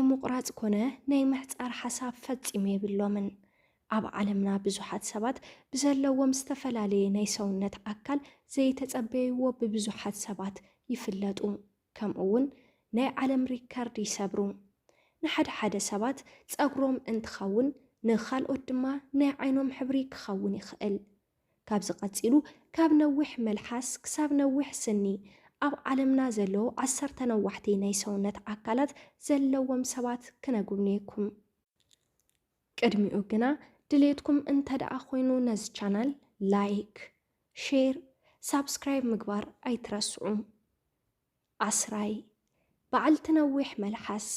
ምቑራጽ ኮነ ናይ ምሕጻር ሓሳብ ፈጺሙ የብሎምን። ኣብ ዓለምና ብዙሓት ሰባት ብዘለዎም ዝተፈላለየ ናይ ሰውነት ኣካል ዘይተጸበይዎ ብብዙሓት ሰባት ይፍለጡ። ከምኡ እውን ናይ ዓለም ሪከርድ ይሰብሩ። ንሓደ ሓደ ሰባት ጸጉሮም እንትኸውን፣ ንኻልኦት ድማ ናይ ዓይኖም ሕብሪ ክኸውን ይኽእል። ካብዚ ቀጺሉ፣ ካብ ነዊሕ መልሓስ ክሳብ ነዊሕ ስኒ ኣብ ዓለምና ዘለዉ ዓሰርተ ነዋሕቲ ናይ ሰውነት ኣካላት ዘለዎም ሰባት ክነጉብንየኩም። ቅድሚኡ ግና ድሌትኩም እንተ ደኣ ኮይኑ ነዚ ቻናል ላይክ፣ ሼር፣ ሳብስክራይብ ምግባር ኣይትረስዑ። ዓስራይ፣ በዓልቲ ነዊሕ መልሓስ።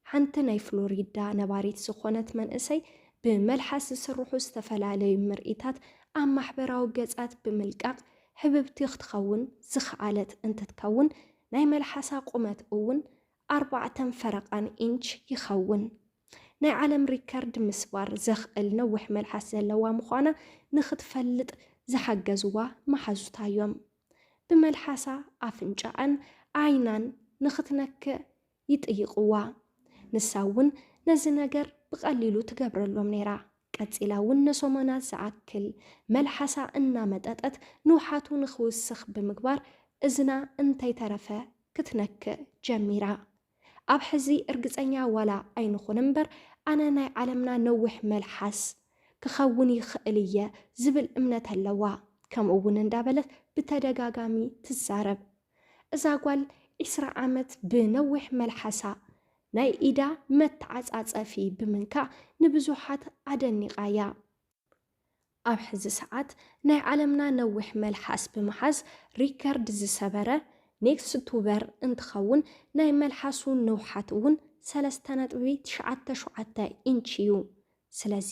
ሓንቲ ናይ ፍሎሪዳ ነባሪት ዝኾነት መንእሰይ ብመልሓስ ዝስርሑ ዝተፈላለዩ ምርኢታት ኣብ ማሕበራዊ ገጻት ብምልቃቕ ህብብቲ ክትኸውን ዝኸኣለት እንትትከውን፣ ናይ መልሓሳ ቁመት እውን ኣርባዕተን ፈረቓን ኢንች ይኸውን። ናይ ዓለም ሪከርድ ምስባር ዘኽእል ነዊሕ መልሓስ ዘለዋ ምዃና ንኽትፈልጥ ዝሓገዝዋ መሓዙታ እዮም። ብመልሓሳ ኣፍንጫኣን ዓይናን ንኽትነክእ ይጥይቕዋ። ንሳ እውን ነዚ ነገር ብቐሊሉ ትገብረሎም ነይራ። ቀጺላ እውን ንሰሙናት ዝኣክል መልሓሳ እናመጠጠት ንውሓቱ ንኽውስኽ ብምግባር እዝና እንተይተረፈ ክትነክእ ጀሚራ። ኣብ ሕዚ እርግጸኛ ዋላ ኣይንኹን እምበር፣ ኣነ ናይ ዓለምና ነዊሕ መልሓስ ክኸውን ይኽእል እየ ዝብል እምነት ኣለዋ። ከምኡ እውን እንዳበለት ብተደጋጋሚ ትዛረብ። እዛ ጓል ዒስራ ዓመት ብነዊሕ መልሓሳ ናይ ኢዳ መተዓጻጸፊ ብምንካእ ንብዙሓት ኣደኒቓ እያ። ኣብ ሕዚ ሰዓት ናይ ዓለምና ነዊሕ መልሓስ ብምሓዝ ሪከርድ ዝሰበረ ኔክስ ቱበር እንትኸውን፣ ናይ መልሓሱ ንውሓት እውን ሰለስተ ነጥቢ ትሽዓተ ሸውዓተ ኢንች እዩ። ስለዚ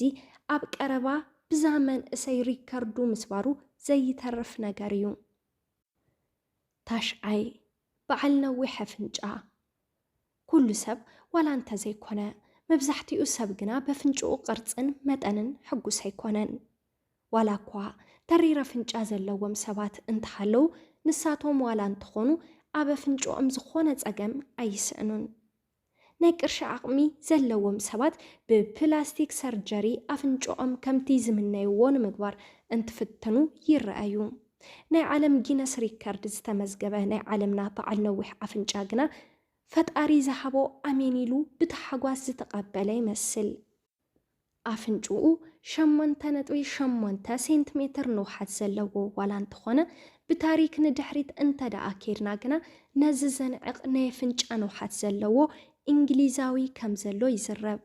ኣብ ቀረባ ብዛ መንእሰይ ሪከርዱ ምስባሩ ዘይተርፍ ነገር እዩ። ታሽዓይ፣ በዓል ነዊሕ ኣፍንጫ። ኩሉ ሰብ ዋላ እንተዘይኮነ፣ መብዛሕትኡ ሰብ ግና በፍንጭኡ ቅርጽን መጠንን ሕጉስ ኣይኮነን። ዋላ እኳ ተሪር ኣፍንጫ ዘለዎም ሰባት እንተሃለዉ፣ ንሳቶም ዋላ እንተኾኑ ኣብ ኣፍንጭኦም ዝኾነ ጸገም ኣይስእኑን። ናይ ቅርሺ ዓቕሚ ዘለዎም ሰባት ብፕላስቲክ ሰርጀሪ ኣፍንጭኦም ከምቲ ዝምነይዎ ንምግባር እንትፍትኑ ይረኣዩ። ናይ ዓለም ጊነስ ሪከርድ ዝተመዝገበ ናይ ዓለምና በዓል ነዊሕ ኣፍንጫ ግና ፈጣሪ ዝሃቦ ኣሜን ኢሉ ብታሕጓስ ዝተቐበለ ይመስል። ኣፍንጭኡ ሸሞንተ ነጥቢ ሸሞንተ ሴንቲሜትር ንውሓት ዘለዎ ዋላ እንተኾነ፣ ብታሪክ ንድሕሪት እንተ ደኣ ኬድና ግና ነዚ ዘንዕቕ ናይ ኣፍንጫ ንውሓት ዘለዎ እንግሊዛዊ ከም ዘሎ ይዝረብ።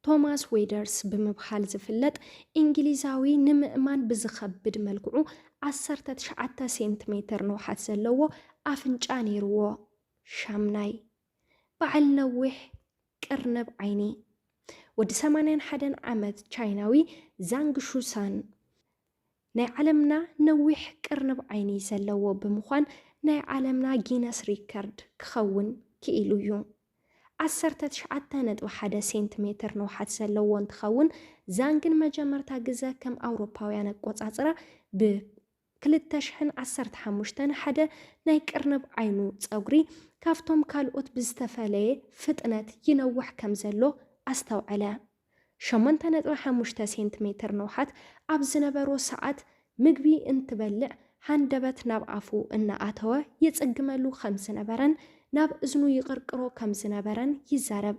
ቶማስ ዌደርስ ብምብሃል ዝፍለጥ እንግሊዛዊ ንምእማን ብዝኸብድ መልክዑ ዓሰርተ ትሽዓተ ሴንቲሜትር ንውሓት ዘለዎ ኣፍንጫ ነይርዎ። ሻምናይ፣ በዓል ነዊሕ ቅርንብ ዓይኒ። ወዲ ሰማንያን ሓደን ዓመት ቻይናዊ ዛንግ ሹሳን ናይ ዓለምና ነዊሕ ቅርንብ ዓይኒ ዘለዎ ብምዃን ናይ ዓለምና ጊነስ ሪከርድ ክኸውን ክኢሉ እዩ። ዓሰርተ ትሽዓተ ነጥቢ ሓደ ሴንቲሜትር ንውሓት ዘለዎ እንትኸውን፣ ዛንግ ንመጀመርታ ግዘ ከም ኣውሮፓውያን ኣቆጻጽራ ብ ክልተ ሽሕን ዓሰርተ ሓሙሽተን ሓደ ናይ ቅርንብ ዓይኑ ጸጉሪ ካብቶም ካልኦት ብዝተፈለየ ፍጥነት ይነውሕ ከም ዘሎ ኣስተውዐለ። ሸሞንተ ነጥቢ ሓሙሽተ ሴንቲሜትር ንውሓት ኣብ ዝነበሮ ሰዓት፣ ምግቢ እንትበልዕ ሃንደበት ናብ ኣፉ እናኣተወ ይጽግመሉ ከም ዝነበረን ናብ እዝኑ ይቕርቅሮ ከም ዝነበረን ይዛረብ።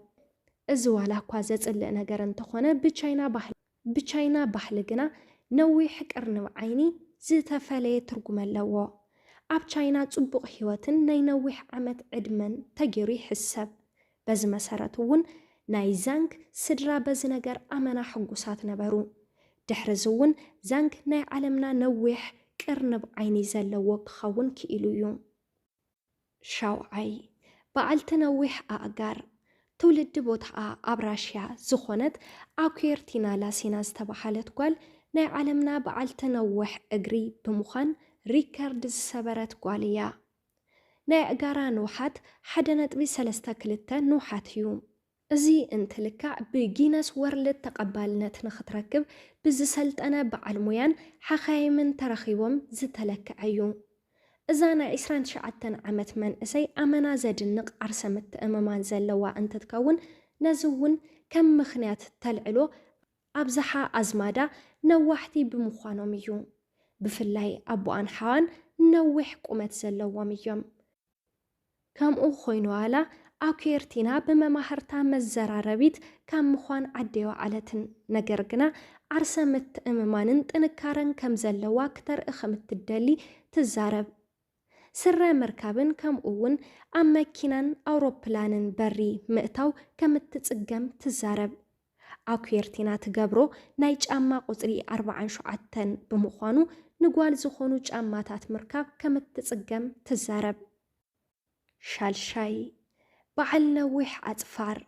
እዚ ዋላ እኳ ዘጽልእ ነገር እንተኾነ፣ ብቻይና ባህሊ ብቻይና ባህሊ ግና ነዊሕ ቅርንብ ዓይኒ ዝተፈለየ ትርጉም ኣለዎ። ኣብ ቻይና ጽቡቕ ህይወትን ናይ ነዊሕ ዓመት ዕድመን ተገይሩ ይሕሰብ። በዚ መሰረት እውን ናይ ዛንግ ስድራ በዚ ነገር ኣመና ሕጉሳት ነበሩ። ድሕሪ እዚ እውን ዛንግ ናይ ዓለምና ነዊሕ ቅርንብ ዓይኒ ዘለዎ ክኸውን ክኢሉ እዩ። ሻውዓይ፣ በዓልቲ ነዊሕ ኣእጋር። ትውልዲ ቦታኣ ኣብ ራሽያ ዝኾነት ኣኩየርቲና ላሲና ዝተባህለት ጓል ናይ ዓለምና በዓልቲ ነዊሕ እግሪ ብምዃን ሪከርድ ዝሰበረት ጓል እያ። ናይ ኣእጋራ ንውሓት ሓደ ነጥቢ ሰለስተ ክልተ ንውሓት እዩ። እዚ እንትልካዕ ብጊነስ ወርልድ ተቐባልነት ንኽትረክብ ብዝሰልጠነ በዓል ሙያን ሓኻይምን ተረኺቦም ዝተለክዐ እዩ። እዛ ናይ ዕስራን ትሽዓተን ዓመት መንእሰይ ኣመና ዘድንቕ ዓርሰ ምትእምማን ዘለዋ እንትትከውን፣ ነዚ እውን ከም ምኽንያት ተልዕሎ ኣብዝሓ ኣዝማዳ ነዋሕቲ ብምዃኖም እዩ። ብፍላይ ኣቦኣን ሓዋን ነዊሕ ቁመት ዘለዎም እዮም። ከምኡ ኮይኑ ዋላ ኣኩየርቲና ብመማህርታ መዘራረቢት ካብ ምዃን ዓደዮ ዓለትን፣ ነገር ግና ዓርሰ ምትእምማንን ጥንካረን ከም ዘለዋ ክተርኢ ከም እትደሊ ትዛረብ። ስረ ምርካብን ከምኡ እውን ኣብ መኪናን ኣውሮፕላንን በሪ ምእታው ከም እትጽገም ትዛረብ። ኣኩየርቲና ትገብሮ ናይ ጫማ ቁጽሪ ኣርባዓን ሸውዓተን ብምዃኑ ንጓል ዝኾኑ ጫማታት ምርካብ ከም እትጽገም ትዛረብ። ሻልሻይ፣ በዓል ነዊሕ ኣጽፋር።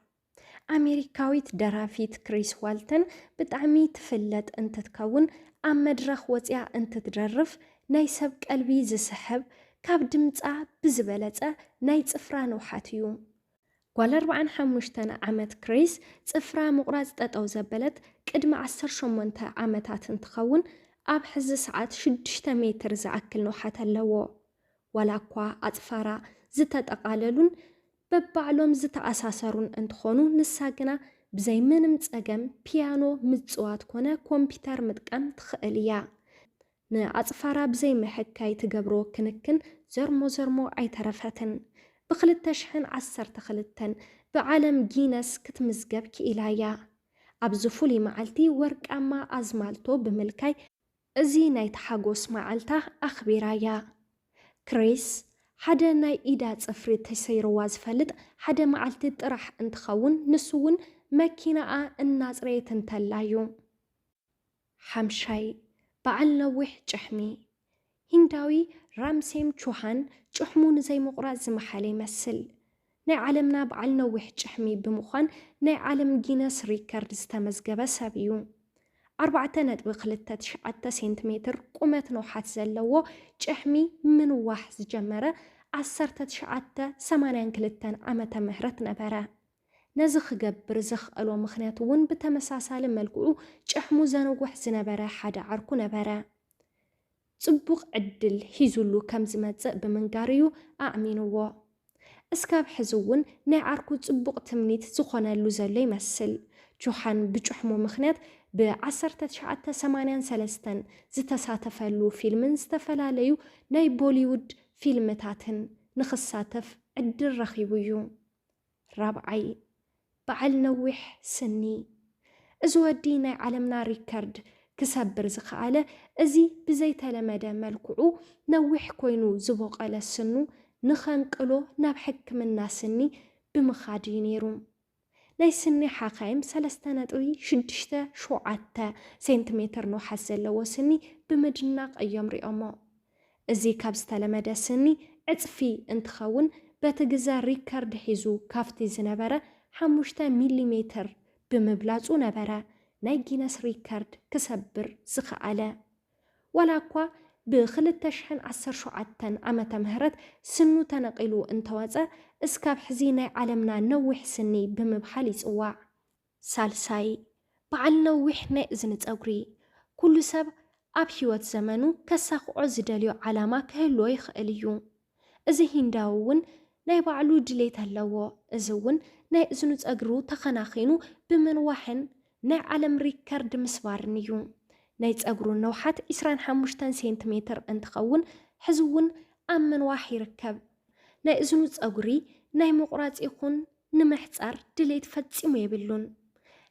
ኣሜሪካዊት ደራፊት ክሪስ ዋልተን ብጣዕሚ ትፍለጥ እንትትከውን፣ ኣብ መድረኽ ወፅያ እንትትደርፍ ናይ ሰብ ቀልቢ ዝስሕብ፣ ካብ ድምፃ ብዝበለፀ ናይ ፅፍራ ንውሓት እዩ። ጓል ኣርባዓን ሓሙሽተን ዓመት ክሪስ ፅፍራ ምቑራፅ ጠጠው ዘበለት ቅድሚ ዓሰርተ ሸሞንተ ዓመታት እንትኸውን፣ ኣብ ሕዚ ሰዓት ሽዱሽተ ሜትር ዝኣክል ንውሓት ኣለዎ። ዋላ እኳ ኣጽፋራ ዝተጠቓለሉን በባዕሎም ዝተኣሳሰሩን እንትኾኑ፣ ንሳ ግና ብዘይ ምንም ጸገም ፒያኖ ምጽዋት ኮነ ኮምፒተር ምጥቃም ትኽእል እያ። ንኣጽፋራ ብዘይ ምሕካይ ትገብሮ ክንክን ዘርሞ ዘርሞ ኣይተረፈትን። ብ ክልተ ሽሕን ዓሰርተ ክልተን ብዓለም ጊነስ ክትምዝገብ ክኢላ እያ። ኣብዚ ፍሉይ መዓልቲ ወርቃማ ኣዝማልቶ ብምልካይ እዚ ናይቲ ሓጎስ መዓልታ ኣኽቢራያ። ክሪስ ሓደ ናይ ኢዳ ጽፍሪ ተሰይርዋ ዝፈልጥ ሓደ መዓልቲ ጥራሕ እንትኸውን፣ ንሱ እውን መኪናኣ እናጽረየት እንተላ እዩ። ሓምሻይ፣ በዓል ነዊሕ ጭሕሚ። ሂንዳዊ ራምሴም ቹሃን ጭሕሙ ንዘይምቑራጽ ዝመሓለ ይመስል። ናይ ዓለምና በዓል ነዊሕ ጭሕሚ ብምዃን ናይ ዓለም ጊነስ ሪከርድ ዝተመዝገበ ሰብ እዩ። ኣርባዕተ ነጥቢ ክልተ ትሽዓተ ሴንቲሜትር ቁመት ነውሓት ዘለዎ ጭሕሚ ምንዋሕ ዝጀመረ ዓሰርተ ትሽዓተ ሰማንያን ክልተን ዓመተ ምህረት ነበረ። ነዚ ክገብር ዘኽኣሎ ምኽንያት እውን ብተመሳሳሊ መልክዑ ጭሕሙ ዘንውሕ ዝነበረ ሓደ ዓርኩ ነበረ። ጽቡቕ ዕድል ሒዙሉ ከም ዝመጽእ ብምንጋር እዩ ኣእሚንዎ። እስካብ ሕዚ እውን ናይ ዓርኩ ጽቡቕ ትምኒት ዝኾነሉ ዘሎ ይመስል። ቹሃን ብጭሕሙ ምኽንያት ብ ዓሰርተ ትሽዓተ ሰማንያን ሰለስተን ዝተሳተፈሉ ፊልምን ዝተፈላለዩ ናይ ቦሊውድ ፊልምታትን ንኽሳተፍ ዕድል ረኺቡ እዩ። ራብዓይ፣ በዓል ነዊሕ ስኒ። እዚ ወዲ ናይ ዓለምና ሪከርድ ክሰብር ዝኸኣለ፣ እዚ ብዘይተለመደ መልክዑ ነዊሕ ኮይኑ ዝቦቐለ ስኑ ንኸንቅሎ ናብ ሕክምና ስኒ ብምኻድ እዩ ነይሩ። ናይ ስኒ ሓኻይም ሰለስተ ነጥቢ ሽዱሽተ ሸውዓተ ሴንቲሜትር ንውሓት ዘለዎ ስኒ ብምድናቕ እዮም ሪኦሞ። እዚ ካብ ዝተለመደ ስኒ ዕጽፊ እንትኸውን፣ በቲ ግዘ ሪከርድ ሒዙ ካብቲ ዝነበረ ሓሙሽተ ሚሊሜትር ብምብላጹ ነበረ ናይ ጊነስ ሪከርድ ክሰብር ዝኸኣለ። ዋላ እኳ ብ ክልተ ሽሕን ዓሰርተ ሸውዓተን ዓመተ ምህረት ስኑ ተነቒሉ እንተወጸ፣ እስካብ ሕዚ ናይ ዓለምና ነዊሕ ስኒ ብምብሃል ይጽዋዕ። ሳልሳይ፣ በዓል ነዊሕ ናይ እዝኒ ጸጉሪ። ኩሉ ሰብ ኣብ ህይወት ዘመኑ ከሳኽዖ ዝደልዮ ዓላማ ክህልዎ ይኽእል እዩ። እዚ ሂንዳዊ እውን ናይ ባዕሉ ድሌት ኣለዎ። እዚ እውን ናይ እዝኑ ጸጉሩ ተኸናኺኑ ብምንዋሕን ናይ ዓለም ሪከርድ ምስባርን እዩ። ናይ ጸጉሩ ነውሓት ዕስራን ሓሙሽተን ሴንቲሜትር እንትኸውን፣ ሕዚ እውን ኣብ ምንዋሕ ይርከብ። ናይ እዝኑ ጸጉሪ ናይ ምቑራጽ ይኹን ንምሕጻር ድሌት ፈጺሙ የብሉን።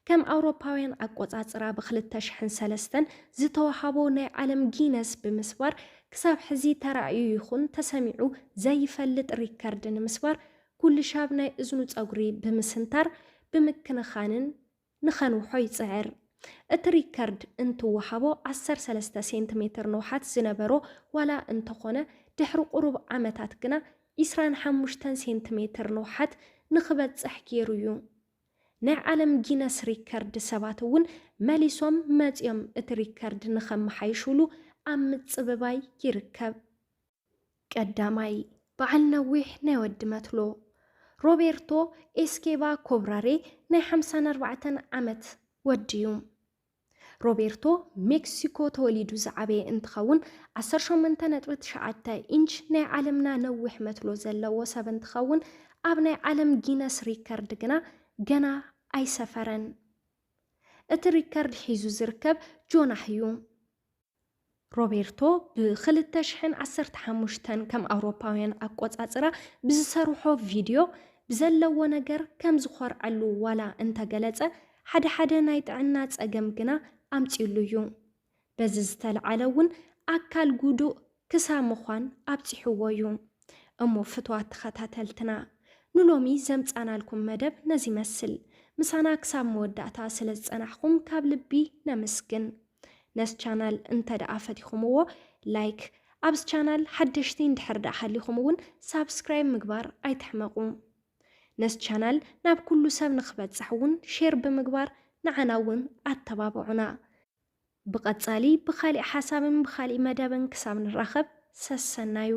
ከም ኣውሮፓውያን ኣቆጻጽራ ብ ክልተ ሽሕን ሰለስተን ዝተዋሃቦ ናይ ዓለም ጊነስ ብምስባር፣ ክሳብ ሕዚ ተራእዩ ይኹን ተሰሚዑ ዘይፈልጥ ሪከርድ ንምስባር፣ ኩሉ ሻብ ናይ እዝኑ ጸጉሪ ብምስንታር ብምክንኻንን ንኸንውሖ ይጽዕር። እቲ ሪከርድ እንትወሃቦ ዓሰርተ ሰለስተ ሴንቲሜትር ንውሓት ዝነበሮ ዋላ እንተኾነ፣ ድሕሪ ቁሩብ ዓመታት ግና ዕስራን ሓሙሽተን ሴንቲሜትር ንውሓት ንኽበጽሕ ገይሩ እዩ። ናይ ዓለም ጊነስ ሪከርድ ሰባት እውን መሊሶም መጺኦም እቲ ሪከርድ ንኸመሓይሹሉ ኣብ ምጽብባይ ይርከብ። ቀዳማይ፣ በዓል ነዊሕ ናይ ወዲ መትሎ ሮቤርቶ ኤስኬባ ኮብራሬ ናይ ሓምሳን ኣርባዕተን ዓመት ወዲ እዩ። ሮቤርቶ ሜክሲኮ ተወሊዱ ዝዓበየ እንትኸውን፣ ዓሰርተ ሸሞንተ ነጥቢ ትሽዓተ ኢንች ናይ ዓለምና ነዊሕ መትሎ ዘለዎ ሰብ እንትኸውን፣ ኣብ ናይ ዓለም ጊነስ ሪከርድ ግና ገና ኣይሰፈረን። እቲ ሪከርድ ሒዙ ዝርከብ ጆናህ እዩ። ሮቤርቶ ብ ክልተ ሽሕን ዓሰርተ ሓሙሽተን ከም ኣውሮፓውያን ኣቆጻጽራ ብዝሰርሖ ቪድዮ ብዘለዎ ነገር ከም ዝኾርዐሉ ዋላ እንተገለጸ፣ ሓደ ሓደ ናይ ጥዕና ጸገም ግና ኣምጺኡሉ እዩ። በዚ ዝተልዓለ እውን ኣካል ጉዱእ ክሳ ምዃን ኣብጺሕዎ እዩ። እሞ ፍትዋት ተኸታተልትና፣ ንሎሚ ዘምጻናልኩም መደብ ነዚ ይመስል። ምሳና ክሳብ መወዳእታ ስለ ዝጸናሕኩም ካብ ልቢ ነመስግን። ነዚ ቻናል እንተ ደኣ ፈቲኹምዎ፣ ላይክ፣ ኣብዚ ቻናል ሓደሽቲ እንድሕር ደኣ ሃሊኹም እውን ሳብስክራይብ ምግባር ኣይትሕመቑ። ነዚ ቻናል ናብ ኩሉ ሰብ ንኽበጽሕ እውን ሼር ብምግባር ንዓና እውን ኣተባብዑና። ብቐጻሊ ብኻሊእ ሓሳብን ብኻሊእ መደብን ክሳብ ንራኸብ ሰሰናዩ።